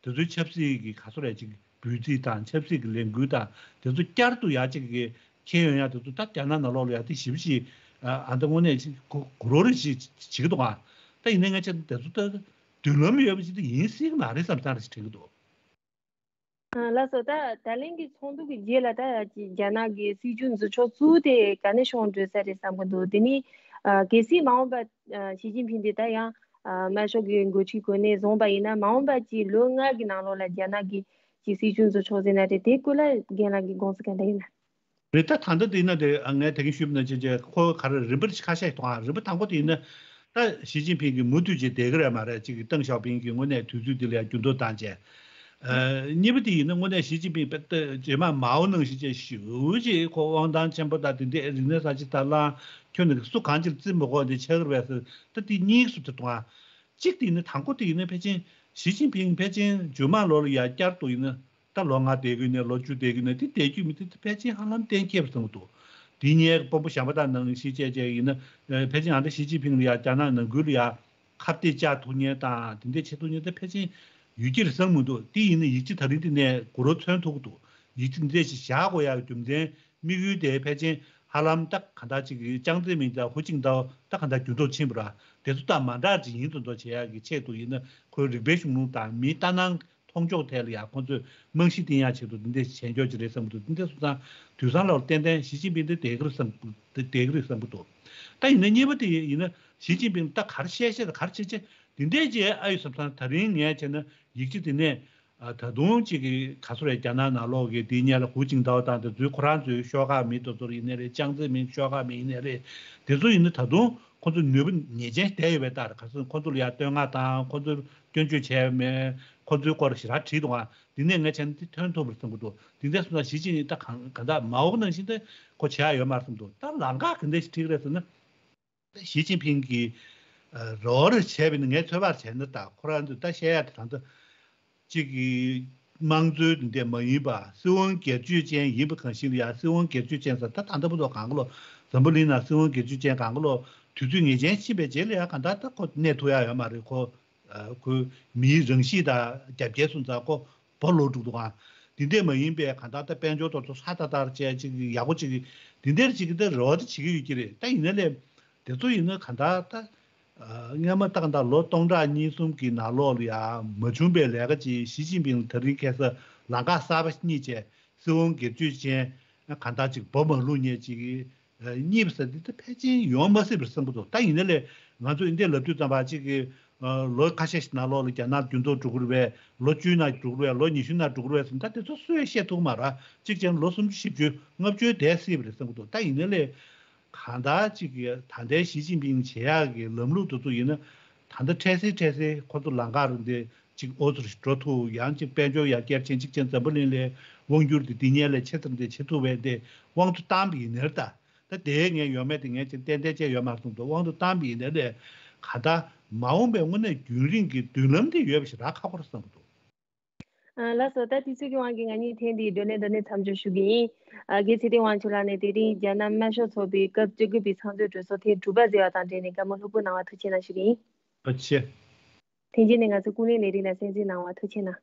དེ་ཚོའི་ཆབ་སྲིད་ཀྱི་ག་ཚོད་རེད་ཅིག་འབོད་ཚིག་དང་ཆབ་སྲིད་ཀྱི་ལས་འགུལ་དང་དེ་ཚོ་བསྐྱར་དུ་ཡར་ཅིག་གི་འཁྱེར་ཡོང་ཡ་དེ་ཚོ་ད་རྒྱ་ནག་ནང་ལོགས་ལ་ཡ་དེ་ཞེ་པོ་ཅིག་ཨ་ད་དངོས་གནས་ཅིག་གུ་གུ་རོ་རེ་ཞིག་བྱེད་ཀྱི་འདུག་ཨ། ད་ཡིན་ནའི་ངས་བྱས་ན་དེ་ཚོ་ད་མདུན་ལམ་ཡོད་པ་ཅིག་ད་ཡིན་སྲིད་ཀྱི་མ་རེད་བསམ་བསམ་རེ་ཞིག་དྲན་གྱི་འདུག་ལགས་སོ། ད་ད་ལན་གྱི་ཚོགས་འདུ་གི་རྗེས་ལ་ད་རྒྱ་ནག་གི་སྲིད་བྱུས་འཛིན་ཕྱོགས་བཙུགས་ཏེ་ག་ནས་བྱུང་འགྲོ་ས་རེད་བསམ་གྱི་འདུག་དེ་ནི་གལ་སྲིད་མ་འོངས་པ་ཞི་ཅིན་ཕིང་དེ་ད་ཡང་དམར་ཤོག་གི་འགོ་ཁྲིད་གོ་གནས་བཟུང་པ་ཡིན་ན་མ་འོངས་པ་གྱི་ལོ་ལྔ་གི་ནང་ལོགས་ལ་རྒྱ་ནག་གི་ཅིག་སྲིད་བྱུས་འཛིན་ཕྱོགས་ཟེར་ན་རེད། དེ་སྐོར་ལ་རྒན་ལགས་ཀྱི་དགོངས་ཚུལ་ག་འདྲ་ཡིན་ན། རེད། ད་ད་ལྟ་དེ་ཡིན་ན་དེ་ངས་ད་གིན་ཞུས་པ་ནང་བཞིན་བྱས་ཁོ་ག་རེ་རིམ་པར་ཁ་ཤས་གཏོང་ཨ། རིམ་པ་དང་པོ་དེ་ཡིན་ན་ད་ཞི་ཅིན་ཕིང་གིས་མུ་མཐུད་བྱས་བསྡད་ཀྱི་རེད་མ་རེད། གཅིག་གིས་ཏེང་ཞའོ་ཕིང་གིས་དངོས་གནས་དུས་ཚོད་འདི་ལ་ཡང་འགྱུར་ལྡོག་བཏང་བྱས། གཉིས་པ་དེ་ཡིན་ན་དངོས་གནས་ཞི་ཅིན་ཕིང་རྗེས་མ་མའོ་ནང་བཞིན་བྱས་ཞེ་པོ་ཅིག་ཁོ་དབང་ཐང་ཆེན་པོ་དང་དེ་འདྲའི་རིག་གནས་གསར་བརྗེ་དང་བླངས་ཁྱོན་ནས་སུ་གང་ཅིར་བརྩི་མི་དགོས་འདི་ཆགས་ཀྱི་རེད་པས་ཟེར། ད་དེ་གཉིས་སུ་དེ་གཏོང་ཨ། གཅིག་དེ་ཡིན་ན་དང་པོ་དེ་ཡིན་ན་ཕལ་ཆེར་ཞི་ཅིན་ཕིང་ཕལ་ཆེར་རྗེས་མ་ལོ་ལ་ཡང་བསྐྱར་དུ་ཡིན་ན། ད་ལོ་ལྔ་བསྡད་དགོས་ནས་ལོ་བཅུ་བསྡད་དགོས་ནས་དེ་བསྡད་རྒྱུ་མི་དེ་ཕལ་ཆེར་ཧ་ལམ་གཏན་འཁེལ་བ་བཟང་པོ་འདུག་དེ་ངས་དཔོན་པོ་གཞན་པ་དང་ནང་བཞིན་བྱས་བྱས་ཡིན་ན་ཕལ་ཆེར་ཨ་འདྲ་ཞི་ཅིན་ཕིང་ལ་ཡ་རྒྱ་ནག་ནང་ཁུལ་ལ་ཡ་ཁ་གཏད་བཅག་ཐུབ་མཁན་དང་དེ་འདྲས་བྱེད་ཐུབ་མཁན་དེ་ཕལ་ཆེར་ཡོད་ཀྱི་རེད་བསམ་མི་འདུག་དེ་ཡིན་ན་ཡིག་ཆ་ད་རིང་དེ་ནས་གུ་རུ་མཚོན་ཐུབ་ཀྱི་འདུག་ཡིག་ཆ་འདི་འདྲས་ཞིག་བཞག་དགོས་ཡ་རྒྱུ་མཚན་དམིགས་ཡུལ་དེ་ཕལ་ཆེར་ཧ་ལམ་ད་ག་འདྲ་ཅིག་གི་ཅང་ཙེ་མིན་དང་ཧུའུ་ཅིན་ཏའོ་ད་ག་འདྲ་འགྱུར་ལྡོག་ཕྱིན་པ་ར་དེ་ཚོ་དང་མ་འདྲ་ཅིག་ཡིན་དུ་འདོད་བྱེད་ཡ་གི་ཆེད་དུ་ཡིན་ན་ཁོའི་རིག་པའི་གཞུང་ལུགས་དང་མིའི་ལྟ་སྣང་མཐོང་ཕྱོགས་ཐད་ལ་ཡང་ཁོང་ཚོས་རྨང་གཞི་བཏིང་ཡག་ཆེད་དུ་འདི་འདྲས་བྱས་འཇོག་ཅིག་རེད་བསམ་གྱི་འདུག་འདི་འདྲས་སོང་ཙང་དུས་སང་ལ་ཏན་ཏན་ཞི་ཅིན་ཕིང་འདི་བསྡད་ཀྱི་རེད་བསམ་འདི་བསྡད་ཀྱི་རེད་བསམ་གྱི་འདུག་ད་ཡིན་ན་གཉིས་པ་དེ་ཡིན་ན་ཞི་ཅིན་ཕིང་ད་ག་རེ་བཤད་བཤད་དང་ག་རེ་བྱེད་བྱེད་འདི་འདྲས་ཅིག་ཨ་ཡོད་བསམ་ཙང་ད་རིང་ངས་བྱས་ན་ཡིག་ཆ་དེ་ནས་ད་དུང་ཅིག་གི་ག་ཚོད་རེད་རྒྱ་ནག་ནང་ལོགས་ཀྱི་དེའི་སྔོན་ལ་ཧུའུ་ཅིན་ཏའོ་དང་དེ་ཚོའི་ཁོ་རང་ཚོའི་ཤོག་ཁག་མི་དེ་ཚོ་ཡིན་ནའི་རེད། ཅང་ཙེ་མིན་ཤོག་ཁག་མི་ཡིན་ནའི་རེད། དེ་ཚོ་ཡིན་ན་ད་དུང་ཁོ་ཚོ་ནུས་པ་ངེས་ཅན་བསྡད་ཡོད་པའི་རྟགས་རེད། ག་ཚོད་ཁོ་ཚོ་ལ་ཡང་བསྟོད་བསྔགས་དང་ཁོ་ཚོ་སྐྱོན་བརྗོད་བྱས་མེད། ཁོ་ཚོའི་སྐོར་ཞེ་དྲག་བྲིས་འདུག་ཨ། འདི་ནས་ངས་བྱས་ན་འདི་ཐོན་ཐུབ་པར་བསམ་གྱི་འདུག་འདི་འདྲ་སོང་ཙང་ཞི་ཅིན་ད་གང་གང་ལྟར་མའོ་ནང་བཞིན་དེ་ཁོ་བྱེད་ཡ་ཡོད་མ་རེད་བསམ་འདུག་ད་ལམ་ཁ་ག་འདྲ་ཞིག་འགྲིག་རེད་ཟེར་ན། ད་ཞི་ཅིན་ཕིང་གིས་རེ་བ་རེ་བྱས་པ་ཡིན་ན་ངས་ཚོད་དཔག་བྱས་ན་ད་ཁོ་རང་ཚོས་ད་བཤད་ཡ་དེ་ད་ལྟ་གཅིག་གི་དམངས་གཙོའི་འདི་འདྲ་མ་ཡིན་པ་སྲིད་དབང་སྒེར་གཅོད་ཅན་ཡིན་པ་གང་ཞིག་ལ་ཡ་སྲིད་དབང་སྒེར་གཅོད་ཅན་ཟེར་ད་ད་ལྟ་བར་དུ་གང་ག་ལོ་འཛམ་བུ་གླིང་ནང་སྲིད་དབང་སྒེར་གཅོད་ཅན་གང་ག་ལོ་དུས་ཚོད་ངེས་ཅན་ཕྱིན་པའི་རྗེས་ལ་ཡ་གང་ལྟར་ད་ཁོ་གནས་ཐུབ་ཡ་ཡོད་མ་རེད། ཁོ་ཁོའི་མིའི་རང་གཤིས་དང་རྒྱབ་འགལ་སོང་ཙང་ཁོ་བོ་ལོག་འགྲོ་འདུག་ག་འདི་འདྲས་མ་ཡིན་པའི་གང་ལྟར་ད་དཔལ་འབྱོར་དེ་ཚོ་ཧྲ་ཏག་ཏག་བྱས་ཅིག་ཡག་པོ་ཅིག་འདི་འདྲས་ཅིག་གི་ད་རེ་བ་ད་བྱེད་ཀྱི་ཡོད་ཀྱི་རེད། ད་ཡིན་ན་ལས་དེ་ཚོ་ཡིན་ན་གང་ལྟར་ད་སྔོན་མ་ད་གང་ལྟར་ལོ་སྟོང་ཕྲག་གཉིས་གསུམ་གྱི་ནང་ལོགས་ལ་ཡ་མ་བྱུང་བའི་ལས་ཀ་ཅིག་ཞི་ཅིན་ཕིང་ད་རིང་ཁ་སང་ལམ་ཁ་གསར་པ་རྙེད་བྱས་སྲིད་དབང་སྒེར་གཅོད་ཅན་གང་ལྟར་ཅིག་བོ་མ་ལུག་ཉེས་ཅིག་གཉིས་པ་ཟེར་འདི་ད་ཕལ་ཆེར་ཡོང་མ་སྲིད་པར་བསམ་གྱི་འདུག་ད་ཡིན་ན་ལས་ང་ཚོ་འདི་འདྲ་ལབ་དུས་ཙམ་པ་གཅིག་གི་ལོ་ཁ་ཤས་ཤིག་ནང་ལོགས་ལ་རྒྱ་ནག་འགྱུར་ལྡོག་འགྲོ་གི་རེད་པས། ལོ་བཅུའི་ནང་འགྲོ་གི་རེད་པས། ལོ་ཉི་ཤུའི་ནང་འགྲོ་གི་རེད་པས་ཟེར་ད་དེ་ཚོ་སུས་བཤད་ཐུབ་མ་རེད། གཅིག་བྱས་ན་ལོ་སུམ་ཅུ་བཞི་བཅུ་ལྔ་བཅུ་འདས་སྲིད་པ་རེད་བསམ་གྱི་འདུག་ད་ཡིན་ན་ལས་གང་ལྟར་གཅིག་གི་ད་ལྟའི་ཞི་ཅིན་ཕིང་བྱེད་ཡག་གི་ལམ་ལུགས་དེ་ཚོ་ཡིན་ན་ད་ལྟ་འཕྲལ་སེལ་འཕྲལ་སེལ་ཁོ་ཚོ་ལམ་ཁ་རུ་འདི་ ཅིག་ཨོ་ཙི་རུ་ཞིག་འགྲོ་ཐུབ། ཡང་ཅིག་དཔལ་འབྱོར་ཡར་རྒྱས་ཕྱིན་ཅིག་ཅན་འཛམ་བུ་གླིང་ལ་དབང་སྒྱུར་དེ་འདི་ཉལ་ལས་ཆེ་ཙམ་དེ་བྱེད་ཐུབ་པའི་དེ་དབང་དུ་བཏང་པ་ཡིན་ནའི་ད། ད་དེའི་ངས་ཡོད་མེད་དེ་ངས་ཅིག་ཏན་ཏན་བྱས་ཡོད་མ་རེད་གསུངས་འདུག། དབང་དུ་བཏང་པ་ཡིན་ནའི་ལས་ག་ད་མ་འོངས་པའི་དངོས་གནས་རྒྱུན་རིང་གི་མདུན་ལམ་དེ་ཡོད་པ་ཞིག་རག་ཁག་པོ་རེད་བསམ་གྱི་འདུག། ཨ་ལགས་སོ། ད་དུས་ཚོད་ཀྱི་དབང་གིས་ང་གཉིས་ཐེངས་འདིའི་བགྲོ་གླེང་འདི་ནས་མཚམས་འཇོག་ཞུ་གི་ཡིན། ཨ་རྒན་ཚེ་བརྟན་དབང་ཕྱུག་ལགས་ནས་དེ་རིང་རྒྱ་ནག་དམར་ཤོག་ཚོགས་པའི་སྐབས་བཅུ་དགུ་པའི་ཚོགས་འདུའི་གྲོས་ཚོགས་ཐེངས་དྲུག་པ་མཛད་པ་དང་འབྲེལ་ནས་བཀའ་མོལ་ལྷུག་པོ་གནང་བ་ཐུགས་རྗེ་གནང་ཞུ་གི་ཡིན། ཐུགས་རྗེ་ཆེ། ཐེངས་རྗེས་ནས་ང་ཚོ་ཀུན་གླེང་ལས་རིགས་ལ་གསན་གཟིགས་གནང་བ་ཐུགས་རྗེ་གནང་།